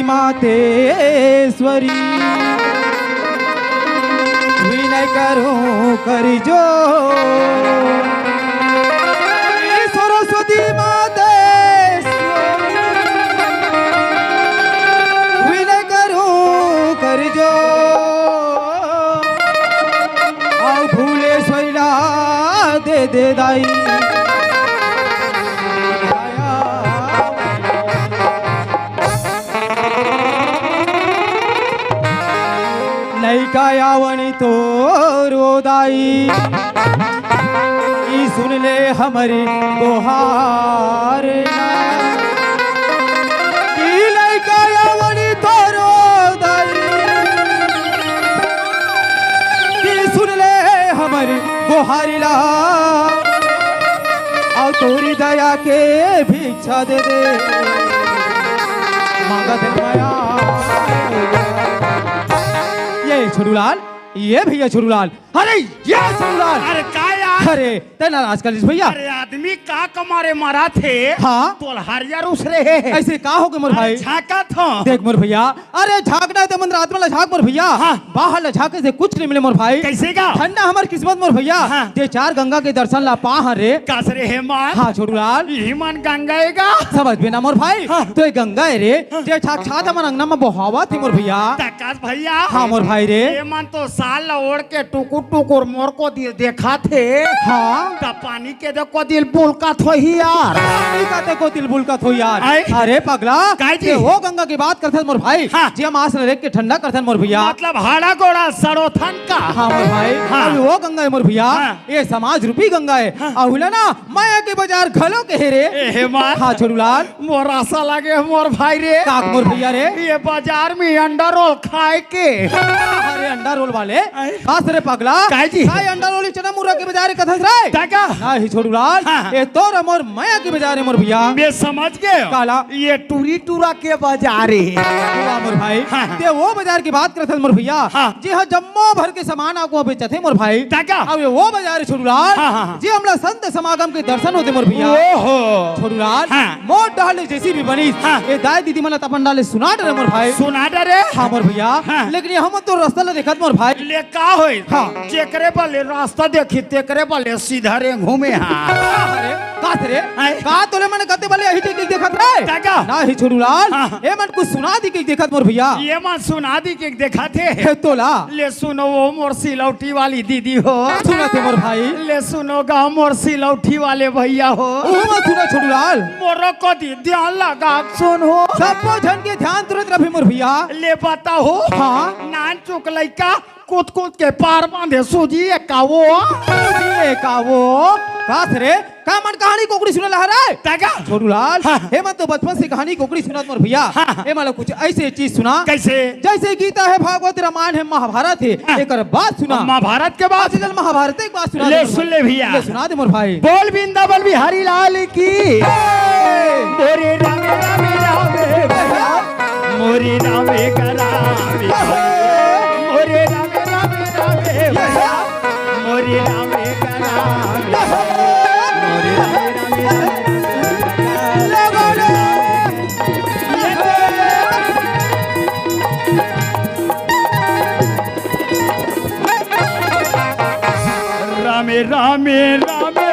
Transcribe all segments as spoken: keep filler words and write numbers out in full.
मातेश्वरी, विनय करूं कर जोर। सरस्वती मातेश्वरी, विनय करूं कर जोर। अउ फूलेश्वरी ला दे दे दाई। लइका आवनी तोरो दाई, ई सुन ले हमरी गोहार ना। ई लइका आवनी तोरो दाई, ई सुन ले हमरी गोहारी ला। अउ तोरी दया के भिक्षा दे दे, मांगत हे मया। ये छोटूलाल, ये भैया छोटूलाल, अरे ये छोटूलाल। अरे का यार? अरे तैं नाराज कर लिस भैया। अरे आदमी का कमारे मरा थे? हाँ। तोलहारिया रूस रहे हे। अइसे का होगे मोर भाई? झांकत हंव। देख मोर भैया, अरे झांकना हे त मन रात में ला झांक मोर भैया। हाँ। बाहर ला झांके से कुछ नइ मिले मोर भाई। कइसे गा? धन्ना हमर किस्मत मोर भैया। हाँ। जे चार गंगा के दर्शन ला पा हन रे। कस रे हे मार? हाँ छोटूलाल। इही मन गंगा हे गा? समझबे ना मोर भाई। हाँ। त ये गंगा हे रे। हाँ। जे साक्षात हमर अंगना में बोहावत हे मोर भैया। त कस भैया। हाँ मोर भाई रे। ये मन तो साल ला ओढ़ के टुकुर टुकुर मोर कोती देखत हे। हाँ। त पानी के देखो दिल बुलकत होही यार। पानी का देखो दिल बुलकत होही यार। आय। अरे पगला, काय जी? ये वो गंगा के बात करथस मोर भाई, हाँ। जे हम आस ल रेख के ठंडा करथन मोर भैया। मतलब हाड़ा गोड़ा सड़ोथन का? हाँ मोर भाई, हाँ। अभी वो गंगा हे मोर भैया, हाँ। ये समाज रूपी गंगा हे। हाँ। अउ हुला ना मया के बाजार घलो के हे रे। ए हे मार। हाँ छोटूलाल। मोर आसा लागे मोर भाई रे। काक मोर भैया रे? ये बाजार में अंडा रोल खाए के। अरे अंडा रोल वाले? आय। कस रे पगला? काय जी? काय अंडा रोल चना मुर्रा के बाजार कथस रे? त का? नहीं छोटूलाल, हाँ। ये तोर मोर मया के बाजार हे मोर भैया। मैं समझ गेंव। काला? ये टूरी टूरा के बाजार हे। वाह मोर भाई। हाँ। ते वो बाजार के बात करथस मोर भैया। हाँ। जे हा जम्मो भर के सामान आगू बेचथे मोर भाई। त का? अउ ये वो बाजार हे छोटूलाल। हाँ, हाँ, हाँ। जे हमला संत समागम के दर्शन होथे मोर भैया। ओहो। छोटूलाल। हाँ। मोर डहर ले जइसे भी बनिस, हाँ। ये दाई दीदी मन ला त अपन डहर ले सुना डरे मोर भाई। सुना डरे? हाँ मोर भैया। हाँ। लेकिन ये हमन तो रस्ता ला देखत मोर भाई। ले का होइस? हाँ। जेकरे बले रस्ता देखी तेकरे बले सीधा रेंगहूं मैं हा। अरे, का रे? आय। का तोले मन कते बले यही चीज देखत रे? त का? नहीं छोटूलाल, हाँ। ये मन कुछ सुना दिही कहिके देखत मोर भैया। ये मन सुना दिही कहिके देखत हे। हे तोला। ले सुनो वो मोर सिलौटी वाली दीदी हो। सुनत हे मोर भाई। ले सुनो गा मोर सिलौटी वाले भैया हो। ओहू मन सुनत छोटूलाल। मोर कोती ध्यान लगा सुन हो। सबो झन के ध्यान तुरंत रही मोर भैया। ले बताओ। हाँ। नानचुक लइका कूद कूद के पार बांधे सूजी ए का वो। सूजी ए का वो। कस रे? का मन कहानी कोकड़ी सुने ला हरे? त का? छोटूलाल, हाँ। ये मन तो बचपन से कहानी कोकड़ी सुनत मोर भैया। हाँ। ये मन ला कुछ अइसे चीज सुना। कइसे? जइसे गीता हे, भागवत, रामायण हे, महाभारत हे, हाँ। एकर बात सुना। महाभारत के बात? अच्छा, चल महाभारत के बात सुना ले दे मोर सुन भाई। ले भैया। ले सुना दे मोर भाई। बोल वृंदावन बिहारी लाल की। ए! मोरे राम राम राम भैया। मोरे राम एक राम। मोरे राम राम राम भैया। मोरे राम एक राम। मोरे राम राम राम। रामे रामे रामे,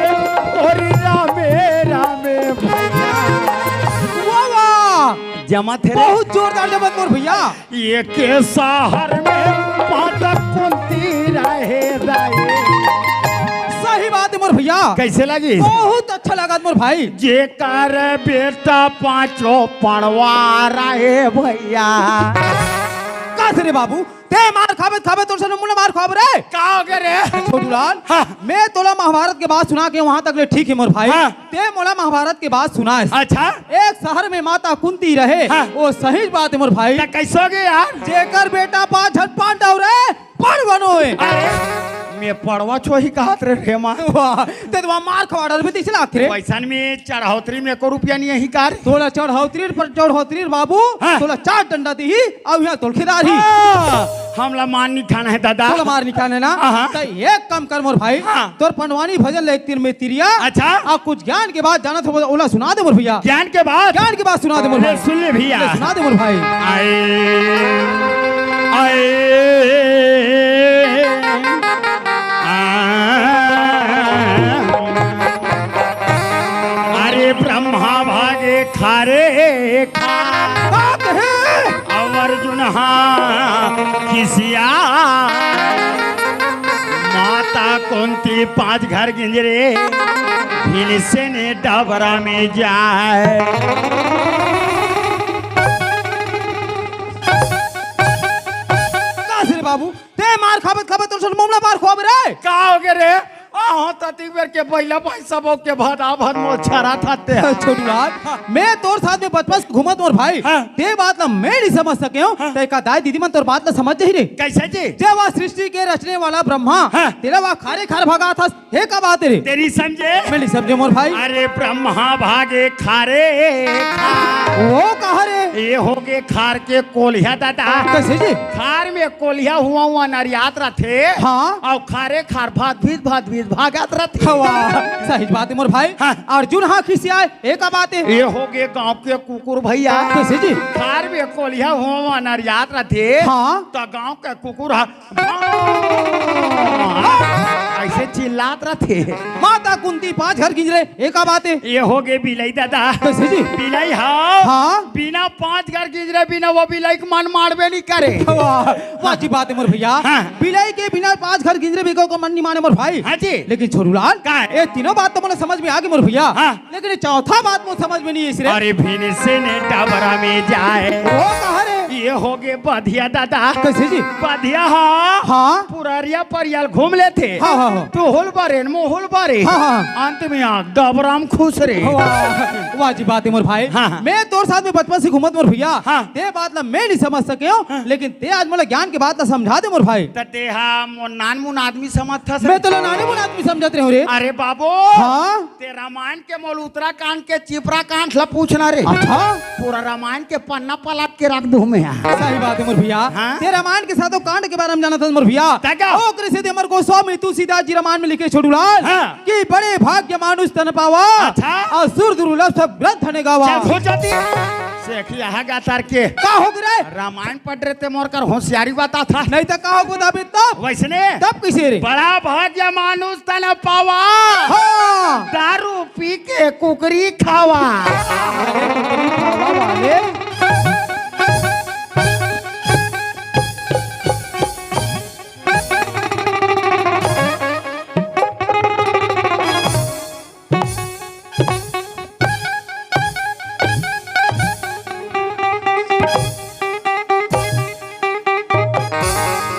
अरे रामे रामे भैया। वाह, वाह। जमत हे रे। बहुत जोरदार जमत मोर भैया। एके सहर में माता कुंती रहे दाई। सही बात हे मोर भैया। कइसे लगिस? बहुत अच्छा लगा मोर भाई। जेकर बेटा पांचों पड़वा रहे भैया। कस रे बाबू, ते मार खाबे, खाबे, तोर से मुला मार खाबे रे। का होगे रे? छोटूलाल, हाँ। मैं तोला महाभारत के बात सुना के वहां तक ले ठीक हे मोर भाई। हाँ। ते मोला महाभारत के बात सुनाएस। अच्छा। एक सहर में माता कुंती रहे, हाँ। वो सही बात हे मोर भाई। त कइसे होगे यार? जेकर बेटा पांच झन पांडव रहे, पड़वा नोहे। अरे, मैं पड़वा छो ही कहत रे रे माँ। वाह, ते तो वहाँ मार खवा डरबे, तइसे लागथे रे। वइसन में चढ़ौतरी में एको रुपया नइ हे का रे। तोला चढ़ौतरी पर चढ़ौतरी बाबू, हाँ। तोला चार डंडा दिही, अउ इहाँ तोल खेदारही। हाँ। हमला मार नइ खाना हे दादा। तोला मार नइ खाना हे ना? हाँ। त एक काम कर मोर भाई, हाँ। तोर पंडवानी भजन ले एक तीर में तिरिया। अच्छा। अउ कुछ ज्ञान के बात जानत हो, ओला सुना दे मोर भइया। ज्ञान के बात? ज्ञान के बात सुना दे मोर ले भाई। सुन ले भइया। ले सुना दे मोर भाई। आए, आए, आ, अरे ब्रह्मा भागे खारे खा। बात हे। अउ अर्जुन हा खिसिया। माता कुंती पांच घर गिंजरे, भीलसेन डबरा में जाय। का से रे बाबू, ते मार खाबे खाबे तोर संग मोला मार खुआबे रे। का होगे रे? आहो, ततिक बेर के बइला भाई सब के भदा भद मोर छरा थाते। छोटू लाल, मैं तोर साथ में बचपन से घूमत मोर भाई। हाँ। ते बात ला मैं नइ समझ सके हूँ। हाँ। ते का दाई दीदी मन तोर बात ला समझ जाही रे। कइसे जी? जे वह सृष्टि के रचने वाला ब्रह्मा, हाँ। तेला वह खारे खार भगाथस, हे का बात हे रे? ते नइ समझे? मैं नइ समझे मोर भाई। अरे ब्रह्मा भागे खारे खा। वो कहा रे? ये होगे खार के कोलिहा दादा। कइसे जी? खार में कोलिहा हुआ हुआ नरियात रथे। हाँ। अउ खारे खार भात भीत भात भीत भागत रथे। हवा, सही बात हे मोर भाई। हाँ। अर्जुन हा खिसियाय, ए का बात हे? ये होगे गांव के कुकुर भइया। कइसे जी? खार में कोलिहा हुआ हुआ नरियात रथे। हाँ। त गांव के कुकुर हा अइसे चिल्लात रथे। माता कुंती पांच घर गिंजरे, ए का बात हे? ये होगे बिलई दादा। कइसे जी? बिलई हा। हाँ। बिना पांच घर गिंजरे बिना वो बिलई के मन मानबे नइ करे। वाह, वाह जी बात हे मोर भइया। हाँ। बिलई के बिना पांच घर गिंजरे भी को मन नइ माने मोर भाई। हाँ जी। लेकिन छोटू लाल, का हे? ये तीनों बात तो मोला समझ में आगे मोर भइया। हाँ। लेकिन ये चौथा बात मोर समझ में नइ आइस रे। अरे भीलसेन डबरा में जाय। वो कहा रे? ये होगे बधिया दादा। कइसे जी? बधिया हा। हाँ। पुररिया परियाल घूम लेथे। हाँ, हाँ, हाँ। टुहुल बरेन, मुहुल बरेन। हाँ, हाँ। अंत में आ डबरा में खुसरे। वाह, वाह जी बात हे मोर भाई। हाँ, हाँ। मैं तोर साथ में बचपन से घूमत मोर भइया। हाँ। ते बात ला मैं नइ समझ सके हूँ, हाँ। लेकिन ते आज मोला ज्ञान के बात ला समझा दे मोर भाई। त ते हा मोर नानमुन आदमी समझथस। मैं तोला नानमुन आदमी समझत रहेंव रे। अरे बाबू। हाँ। ते रामायण के मोल उत्तराखंड के चिपरा कांड ला पूछना रे। अच्छा। पूरा रामायण के पन्ना पलट के रख दूं मैं। सही बात हे मोर भइया। हाँ? ते रामायण के सातों कांड के बारे में जानथस मोर भइया। त का? ओकरे सेती हमर गोस्वामी तुलसीदास जी रामायण में लिखे छोटू लाल हाँ। कि बड़े भाग्य मानुष तन पावा। अच्छा। अउ सुर दुर्लभ सब ग्रंथ अनेक गावा। चल, हो जाती। सेखिया हा गातार के। का होगे रे? रामायण पढ़ रहे ते मोर कर होशियारी बताथस। नइ त का होगे दाबे तब? वइसने? तब कइसे रे? बड़ा भाग्य मानुष तन पावा। हाँ। दारू पी के कुकरी खावा। अरे कुकरी खावा वाले।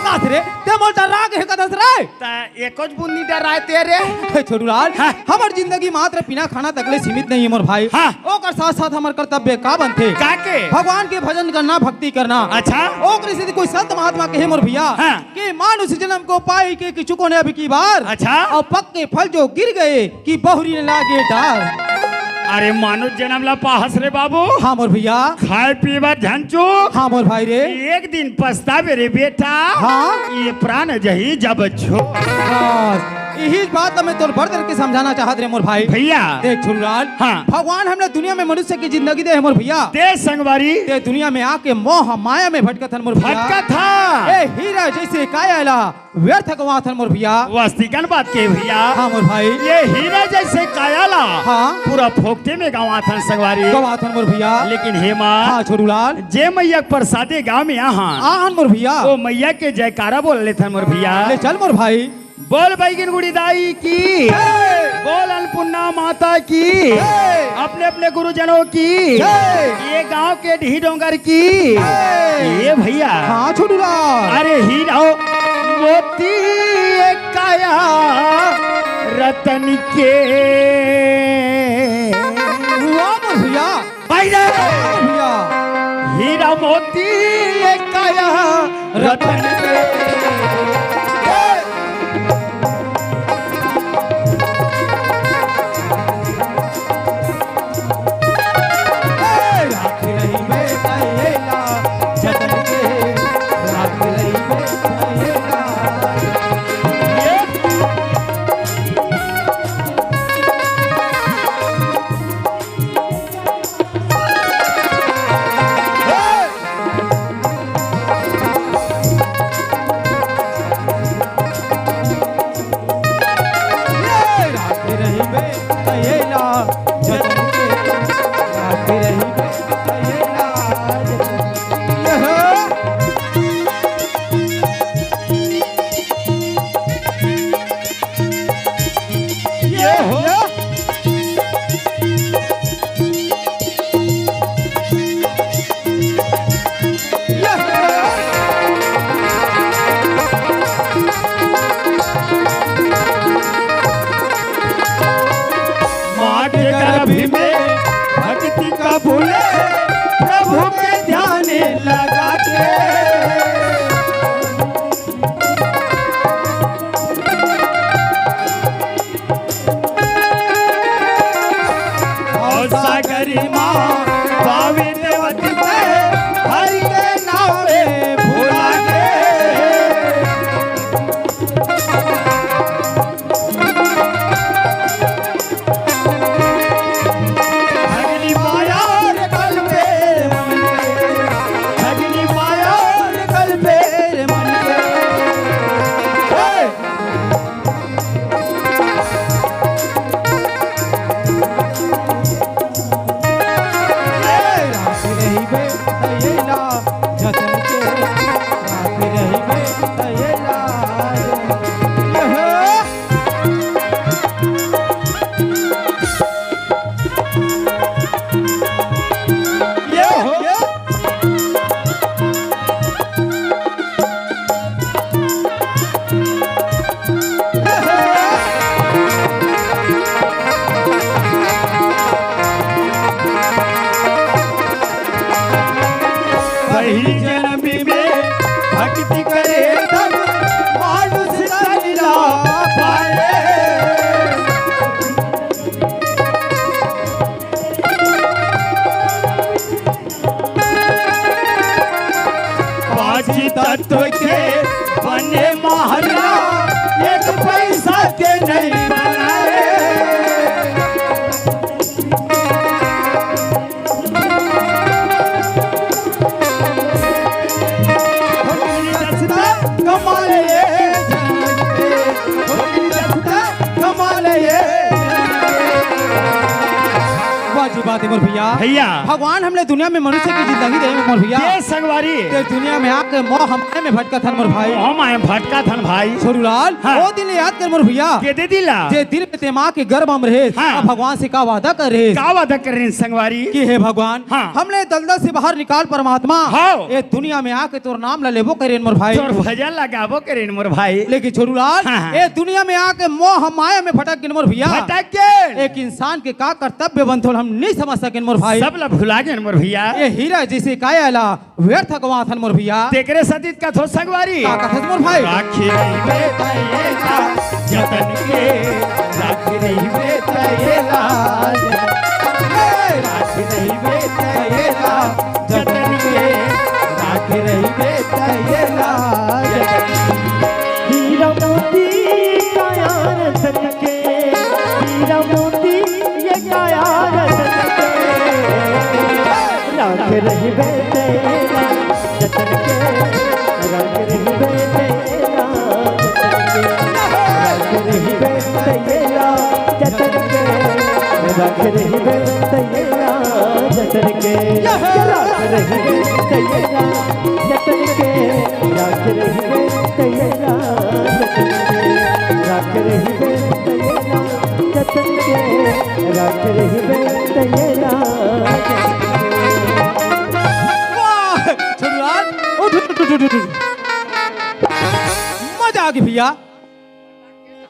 कस रे, ते मोला डरा गे हे कथस रे। त एकोच बूंद नइ डराय ते रे। हे छोटू लाल, हाँ। हमर जिंदगी मात्र पीना खाना तक ले सीमित नइ हे मोर भाई। हाँ। ओकर साथ साथ हमर कर्तव्य का बनथे? का के? भगवान के भजन करना, भक्ति करना। अच्छा। ओकरे सेती कोई संत महात्मा कहे मोर भइया हाँ। कि मानुष जन्म को पाई के किछु को न अब की बार। अच्छा। अउ पक के फल जो गिर गए कि बहुरी न लागे डार। अरे मानुष जन्म ला पाहस रे बाबू। हाँ मोर भइया। खाय पीये बर झन चूक। हाँ मोर भाई रे। एक दिन पछताबे रे बेटा। हाँ। ये प्राण जही जब छोड़। बस, इही बात ला मैं तोला बड़ करके समझाना चाहत रहेंव मोर भाई। भइया। देख छोटू लाल, हाँ। भगवान हमला दुनिया में मनुष्य के जिंदगी दे हे मोर भइया। दे संगवारी। ते दुनिया में आके मोह माया में भटकत हन मोर भइया। भटकत हा। ए हीरा जइसे काया ला व्यर्थ गंवाथन मोर भइया। वास्तविकन बात के भइया। हाँ मोर भाई। ये हीरा जइसे काया ला हाँ। पूरा फोकटे में गंवाथन संगवारी। गंवाथन मोर भइया। लेकिन हे माँ, हाँ छोटू लाल। जे मइया के परसादी गाँव में आहन, आहन मोर भइया। ओ मइया के जयकारा बोल लेथन मोर भइया। ले चल मोर भाई। बोल बैगिन गुड़ी दाई की, जय। बोल अन्नपूर्णा माता की, जय। अपने अपने गुरुजनों की, जय। ये गांव के ढी डोंगर की, जय। ये भइया। हाँ छोटू लाल। अरे हीरा मोती काया रतन के। वाह भइया। भाई रे। भइया। हीरा मोती काया रतन के। बात हे मोर भैया। भैया। भगवान हमला दुनिया में मनुष्य के जिंदगी दे मोर भैया। ए संगवारी। ते दुनिया में आके मोह माया में भटकत हन मोर भाई। मोह माया में भटकत हन भाई। छोटूलाल, हाँ। ओ दिन याद कर मोर भैया। के दे दिला? जे दिन में ते माँ के गर्भ में रहे, हाँ। अब भगवान से का वादा कर रहे? का वादा कर रहे संगवारी? कि हे भगवान, हाँ। हमला दलदल से बाहर निकाल परमात्मा। हाँ। ए दुनिया में आके तोर नाम ला लेबो करेन मोर भाई। तोर भजन ला गाबो करेन मोर भाई। लेकिन छोटूलाल, हाँ, हाँ। ए दुनिया में आके मोह माया में भटक गेन मोर भैया। भटक गेन। एक इंसान के का कर्तव्य बनथे ओला हम नहीं समझ सकेन मोर भाई। सब ला भुला गेन मोर भैया। ए हीरा जैसे काया ला व्यर्थ गवाथन मोर भैया। तेकरे सदित कथो संगवारी। का कथस मोर भाई? राखे रहिबे तैला, जतन के, राखे रहिबे तैला, जतन के, राखे रहिबे तैला, जतन के, राखे रहिबे तैला, जतन के। हीरा मोती का यार सच के, हीरा मोती ये का यार सच के। राखे रहिबे तैला जतन के, राखे रहिबे तैला जतन के, राखे रहिबे तैला जतन के, राखे रहिबे तैला जतन के, राखे रहिबे तैला जतन के, राखे रहिबे तैला जतन के, राखे रहिबे तैला जतन के, राखे रहिबे तैला जतन के। वाह! छोटूलाल, उठ, उठ, उठ, उठ, उठ। मजा आ गई भैया।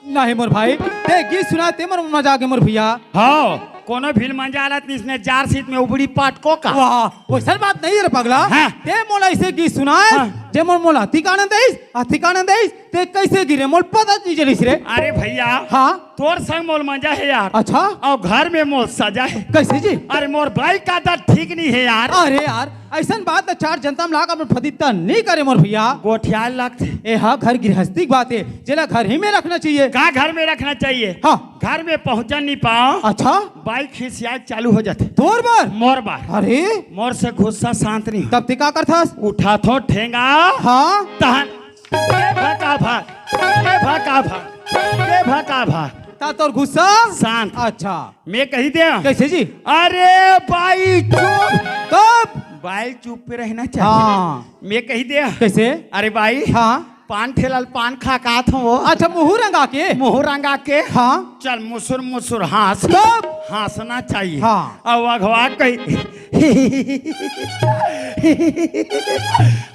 नहीं मोर भाई, ते गीत सुना, ते मोर मजा आ गई मोर भैया। हाँ, कोनो भी मजा आलत नहीं, इसने जार सीत में उबड़ी पाट को का। वाह, वैसन बात नहीं हे रे पगला। हाँ। ते मोला ऐसे गीत सुनाए, हाँ। जे मोर मोला अतिक आनंद आइस, अतिक आनंद आइस, ते कैसे गिरे मोला पता नहीं चलिस रे। अरे भैया, हाँ। तोर संग मोला मजा हे यार। अच्छा। अउ घर में मोला सजा हे। कैसे जी? अरे मोर बाई का आदत ठीक नहीं हे यार। अरे यार, ऐसन बात त चार जनता में लाके अपन फदित्ता नहीं करे मोर भैया। गोठियाए लगथे। ए हा घर गृहस्थी के बात हे, जेला घर ही में रखना चाहिए। का घर में रखना चाहिए? हाँ। घर में पहुंचा नहीं पाओ। अच्छा। बाई खिसियाए चालू हो जाथे। तोर बर? मोर बर। अरे। मोर से गुस्सा शांत नहीं हो। तब ते का करथस? उठाथो ठेंगा। हाँ। तहन ए भका भा, ए भका भा, ए भका भा। ता तोर गुस्सा? शांत। अच्छा। मैं कही दे। कैसे जी? अरे बाई चुप। तब? बाई चुप पे रहना चाहिए। हाँ। मैं कही दे। कैसे? अरे बाई। हाँ। पान ठेला ल पान खा के आत हंव। अच्छा, मुहूं रंगा के? मुहूं रंगा के। हाँ। चल मुसुर मुसुर हाँस। तब? हाँसना चाहिए। हाँ। अउ अघवा कही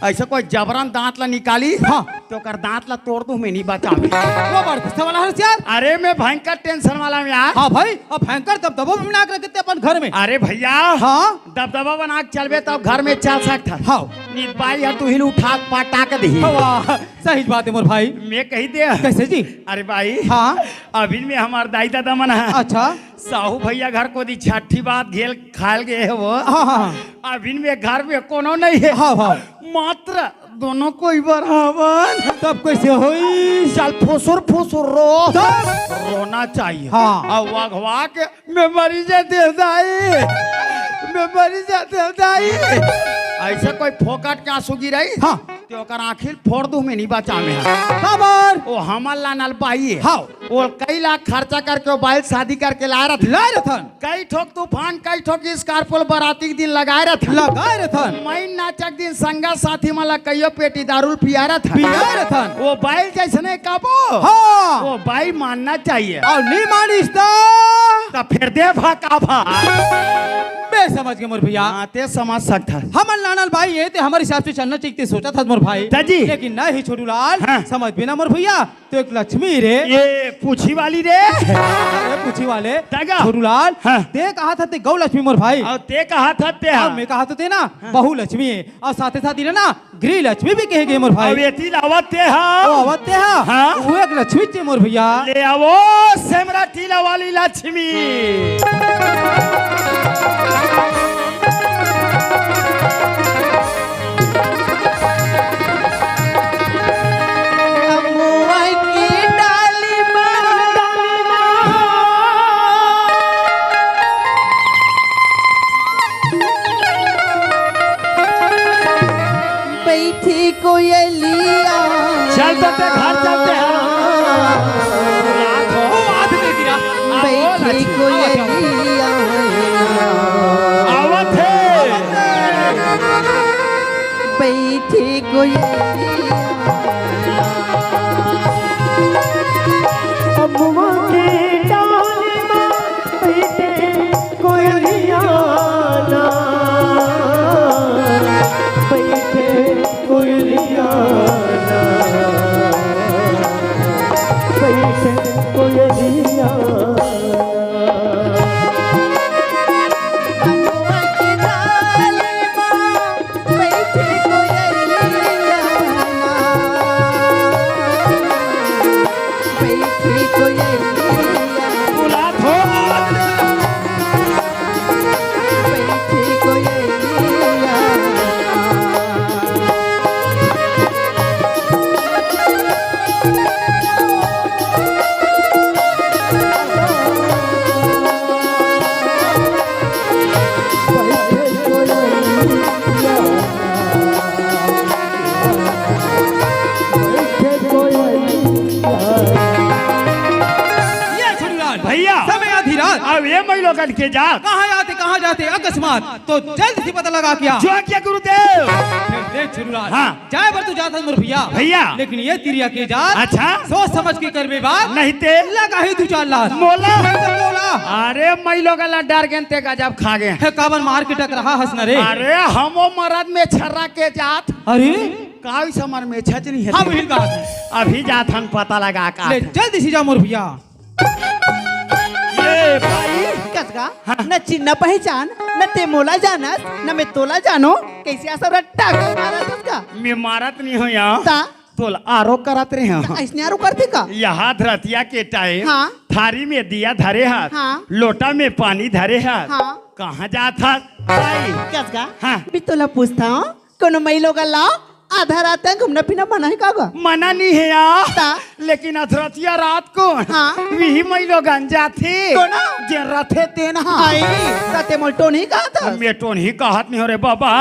ऐसे कोई जबरन दांत ला निकाली, हाँ। तो ओकर दांत ला तोड़ दूं, मैं नहीं बचावे। वो बड़ गुस्सा वाला हस यार। अरे मैं भयंकर tension वाला हूं यार। हाँ भाई, अब भयंकर दबदबो बना के रखे ते अपन घर में। अरे भैया, हाँ। दबदबा बना के चलबे तब घर में चल सकत हस। हाँ। नहीं बाई ह तुही ल उठा के पटक दिही। वाह, सही बात हे मोर भाई। मैं कही दे। कैसे जी? अरे बाई, हाँ। अभी में हमर दाई ददा मन हे। अच्छा। साहू भैया घर कोती छट्ठी बात घेल खाल गे हे वो। हाँ, हाँ, हाँ। अभी में घर में कोनो नहीं हे। हाँ, हाँ। मात्र दोनों कोई बराबर। तब कैसे होई? चल फुसुर फुसुर रो। तब? रोना चाहिए। हाँ। अउ अघवा के मैं मरी जाते दाई, मैं मरी जाते दाई। ऐसे कोई फोकट के आंसू गिराई? हाँ। ते ओकर आँखी ल फोड़ दूं, मैं नहीं बचावे हंव। काबर? ओ हमर लानल बाई हे। हाँ। ओ कई लाख खर्चा करके ओ बाई ल शादी करके लाए रथन। लाए रथन। कई ठोक तूफान, कई ठोक Scorpio ल बराती के दिन लगाए रथन। लगाए रथन। मईन नाचा के दिन संगा साथी मन ला कइयो पेटी दारू ल पियाए रथन। पियाए रथन। ओ बाई ल जइसने कबो। हाँ। ओ बाई मानना चाहिए। अउ नहीं मानिस त? त फेर दे भा का भा। मैं समझ गेंव मोर भैया। हाँ, ते समझ सकत हस। हमर लानल बाई हे, ते हमर हिसाब से चलना चाहिए, ते सोचत हस मोर भाई। त जी। लेकिन नहीं छोटूलाल, हाँ। समझबे ना मोर भैया, ते एक लक्ष्मी रे। ए पूछी वाली रे। अरे पूछी वाले। त गा। छोटूलाल, हाँ। ते कहत हस ते गौ लक्ष्मी मोर भाई। अउ ते कहत हस ते, हाँ। अउ मैं कहत हंव ते ना, हाँ। बहू लक्ष्मी हे। अउ साथे साथ इला ना गृह लक्ष्मी भी कहे गे मोर भाई। अउ एती ल आवत ते हा। ओ आवत ते हा। हाँ। वो एक लक्ष्मी चे मोर भैया। ले आवो सेमरा टीला वाली लक्ष्मी। अमुआ की डाली में बैठी कोयलिया। चल तो ते घर चलते हैं। ओ, आदमी गिरा। बैठी कोयलिया। ठीक कोयलिया। अमवा के डाल मा बइठे कोयलिया ना, बइठे कोयलिया ना, बइठे कोयलिया। अमवा के डाल मा बइठे कोयलिया ना, बइठे कोयलिया। बुलात हो। बइठे कोयलिया। ये छोड़ू राज। भैया। समय आधी रात। अब ये मइलोगन के जात। कहाँ जाते, कहाँ जाते अकस्मात? तो जल्द से पता लगा क्या? जो आज्ञा गुरुदेव। फिर देख छोड़ू राज। हाँ। जाए बर तो जात हस मोर भैया। भैया। लेकिन ये तिरिया के जात। अच्छा। सोच समझ के करबे बात। नहीं ते। लगा ही दू चार लात। मोला। नहीं तो मोला। अरे मइलोगन ला डर गेन ते गजब खा गे। हे काबर मार के टकराहा हस न रे। अरे हमो मरद में छर्रा के जात। अरे। काई समर में छचनी है। हम हिल गा। अभी जात हन पता लगा का। ले जल्दी से जा मोर भैया। ये भाई। कस गा? हाँ। न चिन्ह पहचान, न ते मोला जानस, न मैं तोला जानो। कइसे असर टक मारत हस का? मैं मारत नहीं हो यार। ता? तोला आरो करत रहे हो। अइसने आरो करथे का? यहाँ धरतिया के टाइम हाँ। थारी में दिया धरे हस, हाँ। लोटा में पानी धरे हस। हाँ। कहाँ जात हस? भाई। कस गा? हाँ। मैं तोला पूछत हंव, कोनो मइलोगन ला आधा रात तक घूमना फिरना मना हे का गा? मना नहीं है यार। ता? लेकिन अधरतिया रात को हाँ। विही मइलोगन जाथे। कोना? जे रथे तेन हा। आई, ता ते मोल टोनही कहत हस? मैं टोनही कहत नहीं हो रे बाबा,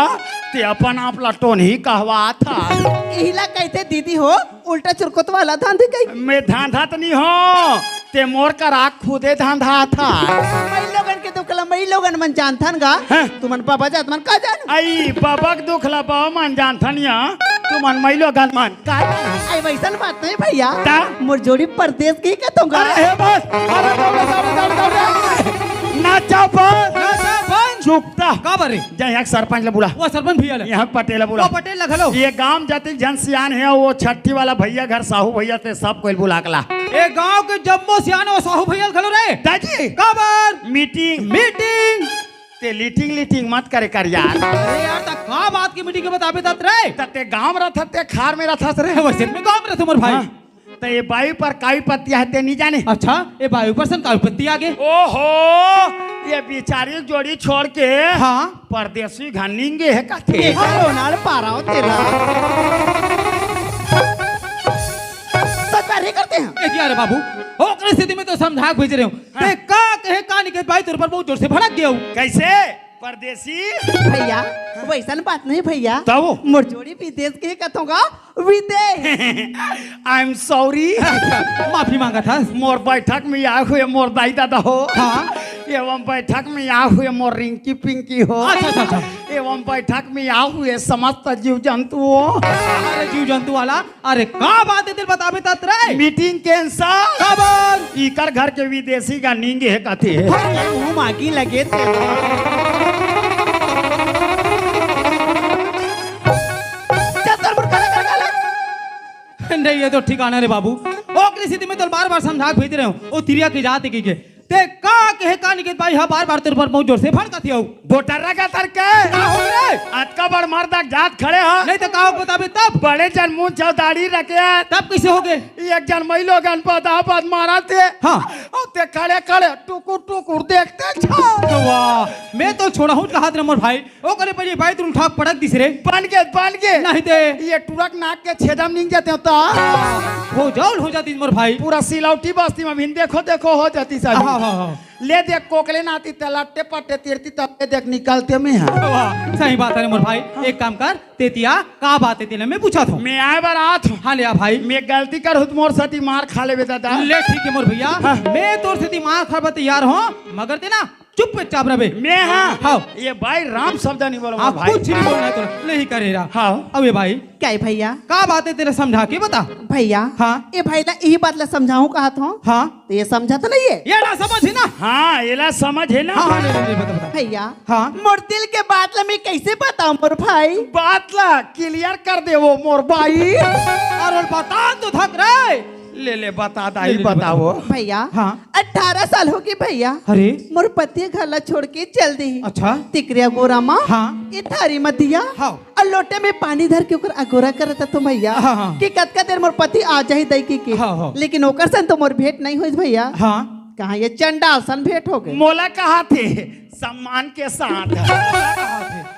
ते अपन आप ला टोनही कहवात हस। इही ला कहिथे दीदी हो, उल्टा चुरकुत वाला धांधी कही। मैं धांधत नहीं हो, ते मोर करा खुदे धांधात हस। मइलोगन के दुख ला मइलोगन मन जानथन गा। हाँ। तुमन बाबा जात मन का जान? अई, बाबा के दुख ला बाबा मन जानथन या। तुमन मइलोगन मन का जान? अई, वइसन बात नहीं भैया। ता? मोर जोड़ी परदेस के ही कथों गा। अरे हे बस, अरे दौड़े, दौड़े, दौड़े, दौड़े। ना चाव बंद। ना चाव बंद। चुप ता। काबर रे? जा यहाँ के सरपंच ला बुला। वो सरपंच भैया ला। यहाँ के पटेल ला बुला। वो पटेल ला घलो। ये गांव जातिक जन सियान हे, वो छट्ठी वाला भैया घर साहू भैया ते सब कोई बुला के ला। ए गांव के जम्मो सियान वो साहू भैया घलो रे। दाजी। काबर? मीटिंग। मीटिंग। ते लीटिंग लीटिंग मत करे कर यार। अरे यार, ता का बात की मीटिंग के बताबे तात रे? त ते गांव में रथस, ते खार में रथस रे। वइसे मैं गांव में रथों मोर भाई। हाँ। त ये बाई पर काई पत्ती हे ते नहीं जाने। अच्छा, ये बाई पर सन काई पत्ती आगे? ओहो, ये बिचारी जोड़ी छोड़ के हाँ। परदेसी घर निंगे हे कथे। ये का लोनार पारा हो तेला। सत्कार ही करते हैं। ए दिया रे बाबू, ओकरे स्थिति में तो समझा के भेज रहे हो। हाँ। ते का कहे का निकल भाई, तोर पर बहुत जोर से भड़क गया हूँ। कैसे? परदेसी? भैया, वइसन बात नहीं भैया। तब? मोर जोड़ी विदेश के कथों गा, विदेश। I am sorry। माफी मांगत हस। मोर बैठक में आए हुए मोर दाई दादा हो। हाँ। एवं बैठक में आए हुए मोर रिंकी पिंकी हो। अच्छा, अच्छा, अच्छा। एवं बैठक में आए हुए समस्त जीव जंतु हो। अरे जीव जंतु वाला, अरे का बात हे तेला बताबे तात रे? Meeting cancel. काबर? इकर घर के विदेसी का निंगे हे कथे। अरे मुंह मागी लगे ते। चल, तोर मुंह काला कर काला। नहीं, ये तो ठिकाना रे बाबू। ओकरे स्थिति में तो बार-बार समझा के भेज रहे हो। ओ तिरिया के जात हे कहिके। ते का कहे का निकेत भाई, हाँ, बार-बार तोर पर बहुत जोर से भड़कत हौ। बोटर रखा तर के? का हो रे? अतका बड़ मर्द के जात खड़े हा। नहीं तो का हो बताबे तब? बड़े जन मुंह चौदारी रखे हा। तब कैसे हो गए? एक जन मइलोगन पदापद मारत हे। हाँ। अउ ते खड़े खड़े टुकुर टुकुर देखते छा। वाह, मैं तो छोड़ा हूँ कहा रे मोर भाई। ओकरे पर ये बाई तुम ठाक पड़क दिस रे। बन गे, बन गे। नहीं ते। ये टुरक नाक के छेदम निंग जाते हो तो। हो जाओ, हो जाती मोर भाई। पूरा सिलौटी बस्ती में भी देखो, देखो हो जाती सब। हाँ, हाँ, हाँ। ले देख कोकले नाती ते लट्टे पट्टे तीरती तब ले देख निकलते में है। वाह, सही बात है रे मोर भाई। एक काम कर, ते तिया का बात हे तेला मैं पूछा था। मैं आए बर आत हूँ। हाँ ले आ भाई। मैं गलती कर हूँ तो मोर साथी मार खा लेबे दादा। ले ठीक है मोर भैया। हाँ। मैं तोर साथी मार खाबे तैयार हूँ, मगर ते ना चुपचाप रबे। मैं हाँ। हाँ। ये भाई राम शब्द नहीं बोलो हाँ, भाई। कुछ नहीं बोलना है तो नहीं करे रहा। हाँ। अब ये भाई। क्या है भैया? का बात है तेरे समझा के बता। भैया। हाँ। ये भाई ला यही बात ला समझाऊं कहा था। हाँ। तो ये समझा तो नहीं है? ये ना समझ है ना? हाँ, ये ला समझ है ना? हाँ, हाँ, नहीं, नहीं, नहीं, बता, बता। भैया। हाँ। मोर दिल के बात ला मैं कैसे बताऊं मोर भाई? बात ला clear कर दे वो मोर भाई। और, और बता तो धक रे। ले, ले, बता दाई, ले, ले, बताओ। बता। भैया, हाँ। अठारह साल हो गए भैया। अरे। मोर पति घर ला छोड़ के चल दे। अच्छा। तिकरिया गोरा माँ। हाँ। ये थारी मतिया। हाँ। और लोटे में पानी धर के ओकर अगोरा करत तो भैया। हाँ, हाँ। कि कतका देर मोर पति आ जाही दई के, के। हाँ, हाँ। लेकिन ओकर सन तो मोर भेंट नहीं होइस भैया। हाँ। कहाँ ये चंडाल सन भेंट हो गए। मोला कहा थे सम्मान के साथ।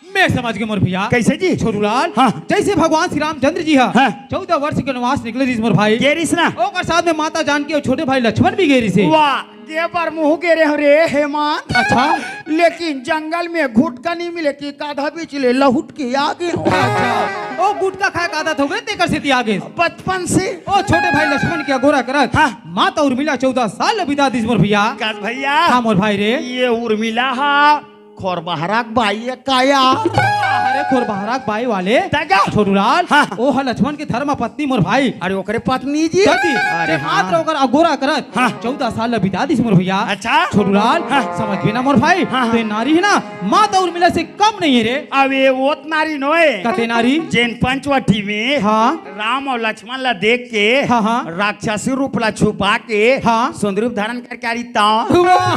मैं समझ गए मोर भैया। कैसे जी? छोटूलाल, हाँ। जैसे भगवान श्री रामचंद्र जी हा हाँ। चौदह वर्ष के वनवास निकले रिस मोर भाई। गे रिस ना? ओकर साथ में माता जानकी और छोटे भाई लक्ष्मण भी गे रिस हे। वाह, गे बर मुहूं गे रहे हो रे हेमंत। अच्छा। लेकिन जंगल में गुटखा नहीं मिले कि काधा बीच ले लहुट के आ गए हो। अच्छा। ओ गुटखा खाए का आदत हो गए तेकर सेती आ गए। बचपन से। ओ छोटे भाई लक्ष्मण के अगोरा करत। हाँ। माता उर्मिला चौदह साल बिता दिस मोर भैया। कस भैया। हाँ मोर भाई रे। ये उर्मिला हा खोरबहरा के बाई है का यार? अरे खोरबहरा के बाई वाले। तगा। छोटूलाल, हाँ। ओ ह लक्ष्मण के धर्म पत्नी मोर भाई। अरे ओकरे पत्नी जी। दादी, अरे जे हाँ। मात्र ओकर अगोरा करत, हाँ। चौदह साल ल बिता दिस मोर भैया। अच्छा। छोटूलाल, हाँ। समझ भी ना मोर भाई, हाँ, हाँ। ते नारी है ना, माता उर्मिला से कम नहीं है रे। अबे वो त नारी नोए। कते नारी? जेन पंचवटी में हाँ। राम और लक्ष्मण ला देख के हाँ, हाँ। राक्षसी रूप ला छुपा के हाँ। सुंदरी रूप धारण करके आ रही ताव। वाह,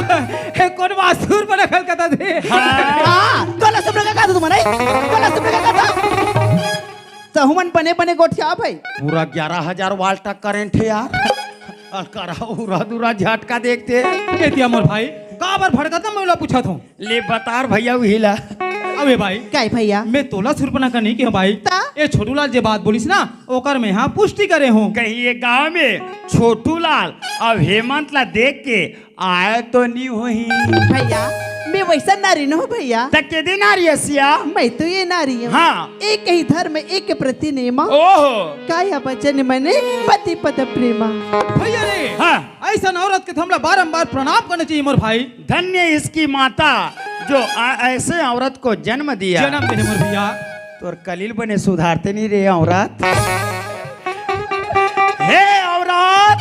हे कोन वासुर बना खल कथा दे। हाँ। हाँ, तोला सब लगा का तुम नहीं? तोला सब लगा का? सहुमन बने बने गोठिया भाई। पूरा ग्यारह हजार वाल्ट का करंट है यार। अलकरा उरा दुरा झटका देखते। के दिया मोर भाई, काबर भड़कत ना मैं ओला पूछत हूँ। ले बतार भैया उही ला। अबे भाई। काय भैया? मैं तोला सुरपना का नहीं के भाई। ता? ए छोटूलाल जे बात बोलिस ना, ओकर मैं हाँ पुष्टि करे हूँ। कहीं ये गांव में छोटूलाल अब हेमंत ला देख के आए तो नहीं होही। भैया, मैं वैसा नारी न हूँ भैया। त के दे नारी हसिया? मैं तो ये नारी हूँ। हाँ। एक ही धर्म, एक प्रति नेमा। ओहो। काया वचन मने पति पद प्रेमा। भैया रे। हाँ। ऐसा औरत के तो हमला बारंबार प्रणाम करना चाहिए मोर भाई। धन्य इसकी माता जो आ, ऐसे औरत को जन्म दिया। जन्म देने मोर भैया। तोर कलील बने सुधारते नहीं रे औरत। हे औरत,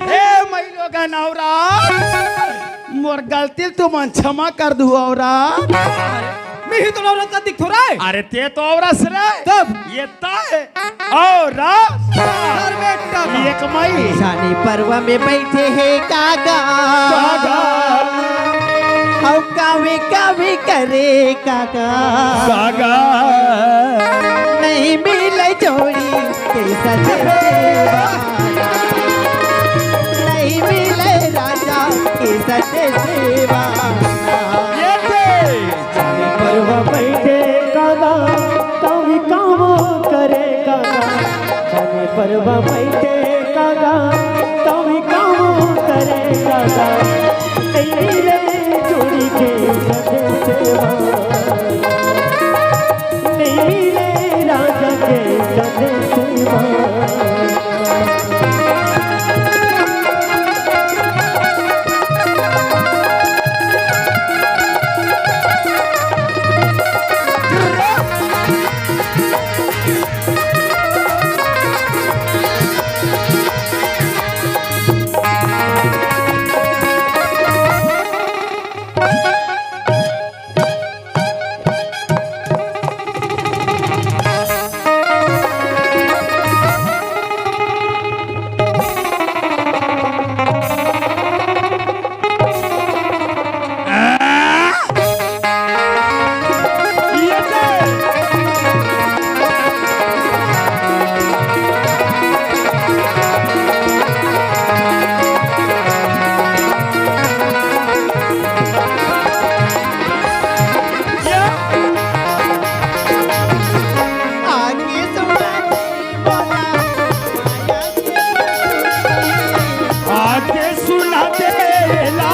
हे मई लोगन औरत, मोर गलती तुमन क्षमा कर दू औरत। मैं ही तो औरत का दिख थोड़ा है। अरे ते तो औरत से रे। तब? ये तय औरत। सर बेटा। एक मई। शादी पर्व में बैठे हैं काका। काका। हम कावे कावे करे काका। काका। नहीं मिले जोड़ी के सच सेवा। नहीं मिले राजा के सच सेवा। ये थे। चाहे पर्व बैठे काका, तभी काम करे काका। चाहे पर्व बैठे काका, तभी काम करे काका। तेरे जोड़ी के सदे सेवा, तेरे राजा के सदे सेवा। आके सुना देला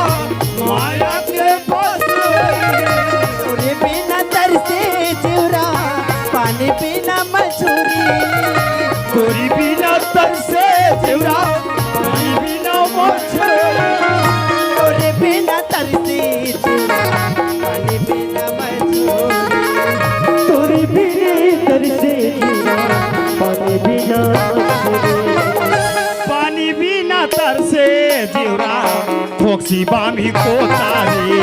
माया के बस। तोरे बिना तरसे जिउरा, पानी बिना मछुरी। तोरी बिना तरसे जिउरा, पानी बिना मछुरी। तोरे बिना तर से जिवरा, खोकसी बामी को तारी।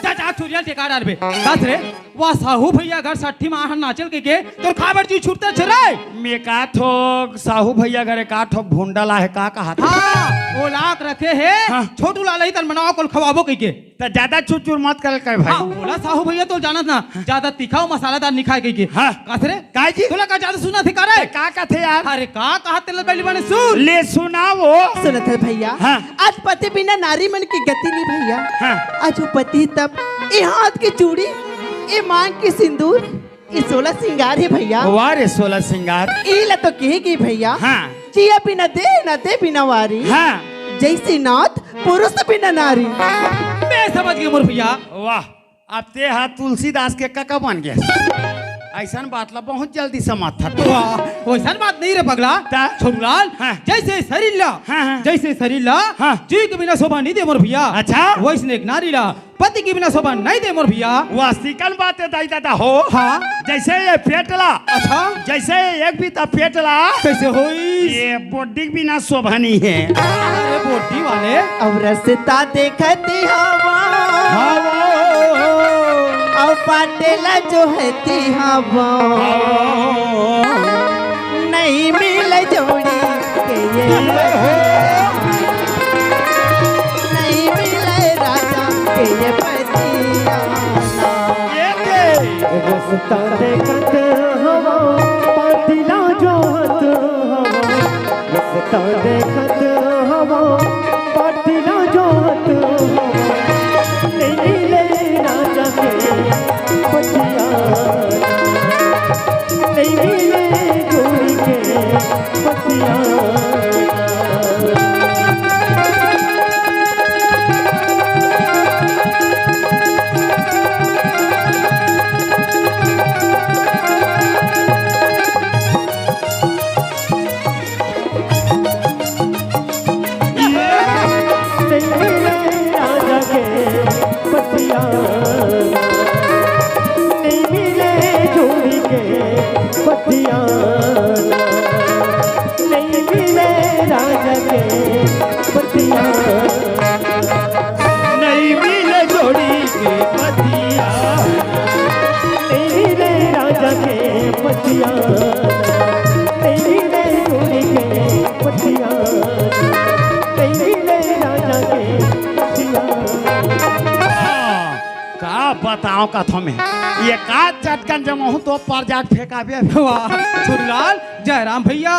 जा, जा, चुरिया टेका डालबे। बस रे, वाह, साहू भैया घर सट्ठी माहन नाचल के के, तोर खाबर जी छूटते छे रे। मैं का थो, साहू भैया घर का थो भुंडा ला हे, का कहा था? हाँ, ओलाक रखे हे, हाँ। छोटू लाल ही तन बनाओ कोल खवाबो के के। त ज्यादा चुरचुर मत कर कर भाई। हाँ, बोला साहू भैया तो जानत ना, ज्यादा तीखा अउ मसालादार नहीं खाए के के। हाँ। का थे रे? का जी? तोला का ज्यादा सुना थे का रे? का का थे यार? अरे का कहा तेल बैली बने सुन। ले सुनाओ। सुनत हे भैया। हाँ। आज पति बिना नारी मन की गति नहीं भैया। हाँ। आज वो पति तब ए हाथ की चूड़ी, ए मांग की सिंदूर, ए सोलह सिंगार हे भैया। वाह रे सोलह सिंगार। ई ला तो कहे गई भैया। हाँ। जिया बिना दे ना दे बिना वारी। हाँ। जैसे नाथ पुरुष बिना नारी। मैं समझ गई मोर भैया। वाह, अब ते हा तुलसीदास के कका बन गया। ऐसन बात ला बहुत जल्दी समझ था तू। वाह, वैसन बात नहीं रे पगला। ता? छोटूलाल, हाँ। जैसे शरीर ला, हाँ, हाँ। जैसे शरीर ला, हाँ। जी के बिना शोभा नहीं दे मोर भैया। अच्छा। वैसने एक नारी ला पति के बिना शोभा नहीं दे मोर भैया। वाह, सिकन बात है दाई दादा हो। हाँ। जैसे ये पेट ला। अच्छा। जैसे ये एक बीता पेट ला। कैसे होई? ये बोडी के बिना शोभा नहीं है। अरे बोडी वाले। अब रस्ता देखती हवा। हाँ। अब पाटेला जो है ती हवा। हाँ। नहीं मिले जोड़ी के ये। नहीं मिले राजा के ये पतिया। ये के? रस्ता देखत हवा, पाटिला जोहत हवा। रस्ता देखत हवा, पाटिला जोहत हवा। नहीं मिले राजा के पतिया। नहीं मिले जोड़ी के पतिया। का बताओ कथो में, ये का चटकन जमहू तो पर जाट फेंकाबे। वाह, छोटूलाल, जयराम भैया।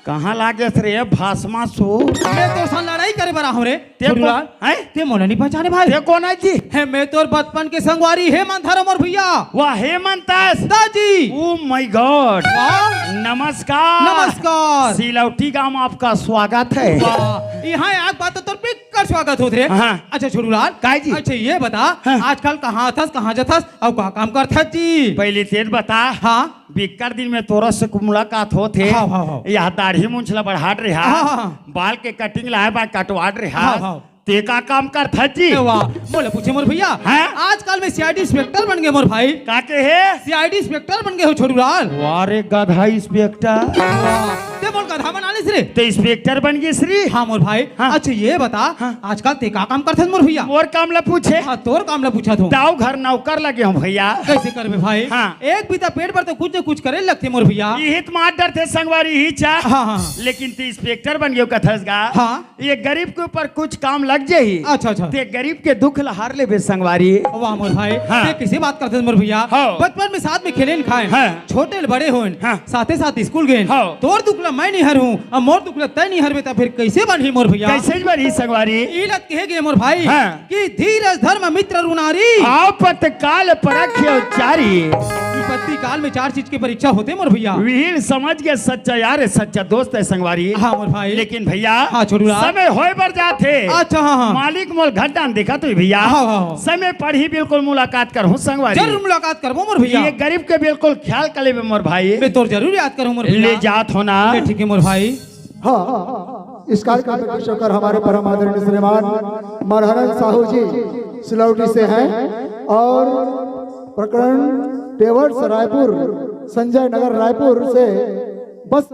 कहाँ लागे रे भस्मासुर? मैं तो सन लड़ाई करे बर आहूं रे। ते छोटूलाल, हैं? ते मोला नहीं पहचाने भाई। ते कोन है जी? हे, मैं तोर बचपन के संगवारी हेमंत हरो मोर भैया। वाह, हेमंत दास। दाजी। Oh my God। वाह। नमस्कार। नमस्कार। सिलौटी गांव में आपका स्वागत है। वाह, यहाँ आग बात तो तोर कर स्वागत होत रे। हाँ। अच्छा छोटूलाल। काय जी? अच्छा ये बता, हाँ। आजकल कहाँ थस, कहाँ जथस, अउ का काम करथस जी? पहले तेन बता। हाँ। बिक्कट दिन में तोरा से मुलाकात होत हे। हाँ, हाँ, हाँ। यह दाढ़ी मूंछ ला बढ़ात रहा। हाँ, हाँ, हाँ। बाल के cutting लाए बा कटवात रहा। हाँ, हाँ। ते का काम करथस जी? ए वाह, मोला पूछे मोर भैया। हाँ? आजकल में C I D inspector बन गए मोर भाई। का के हे? C I D inspector बन गए हो छोटूलाल। वाह रे गधा inspector। वाह। ते मोर गधा बना लेस रे। ते inspector बन गइस रे। हाँ मोर भाई। हाँ। अच्छा ये बता, हाँ। आजकल ते का काम करथस मोर भैया? मोर काम ला पूछे। हाँ, तोर काम ला पूछत हूँ। दाऊ घर नौकर लगे हूँ भैया। कैसे करबे भाई? हाँ। एक बीता पेट बर तो कुछ न कुछ करे लगथे मोर भैया। इही त मार डरथे संगवारी ही चा। हाँ, हाँ। लेकिन ते inspector बन गए कथस गा। हाँ। ये गरीब के ऊपर कुछ काम लग जाही। अच्छा, अच्छा। ते गरीब के दुख ला हर लेबे संगवारी। वाह मोर भाई, हाँ। ते किसी बात करथस मोर भैया? हाँ। बचपन में साथ में खेलेन खाएन, हाँ। छोटे ले बड़े होएन, हाँ। साथे साथ स्कूल गेन। हाँ। तोर दुख ला मैं नहीं हरहूँ, अब मोर दुख ला तै नहीं हरबे, त फिर कैसे बनही मोर भैया? कैसे बनही संगवारी? ई लत कहे गए मोर भाई, हाँ। कि धीरज धर्म मित्र अरु नारी। आपत काल परख्यो चारी। विपत्ति काल में चार चीज के परीक्षा होथे मोर भैया। विहीन समझ के सच्चा यार, सच्चा दोस्त है संगवारी। हाँ मोर भाई। लेकिन भैया, हाँ, छोटूलाल। समय होए बर जाथे। अच्छा, हाँ, हाँ। मालिक मोल घंटा देखा तो भैया। हाँ, हाँ, हाँ। समय पर ही बिल्कुल मुलाकात करहूँ संगवारी। जरूर मुलाकात करबो मोर भैया। ये गरीब के बिल्कुल ख्याल कर लेबे मोर भाई। मैं तोर जरूर याद करहूँ मोर भैया। ले जात हो ना। ले ठीक है मोर भाई। हाँ, इस कार्यक्रम में पेश होकर हमारे परम आदरणीय श्रीमान मरहरन साहू जी सिलौटी से हैं और प्रकरण टेवर्स रायपुर, संजय नगर रायपुर से बस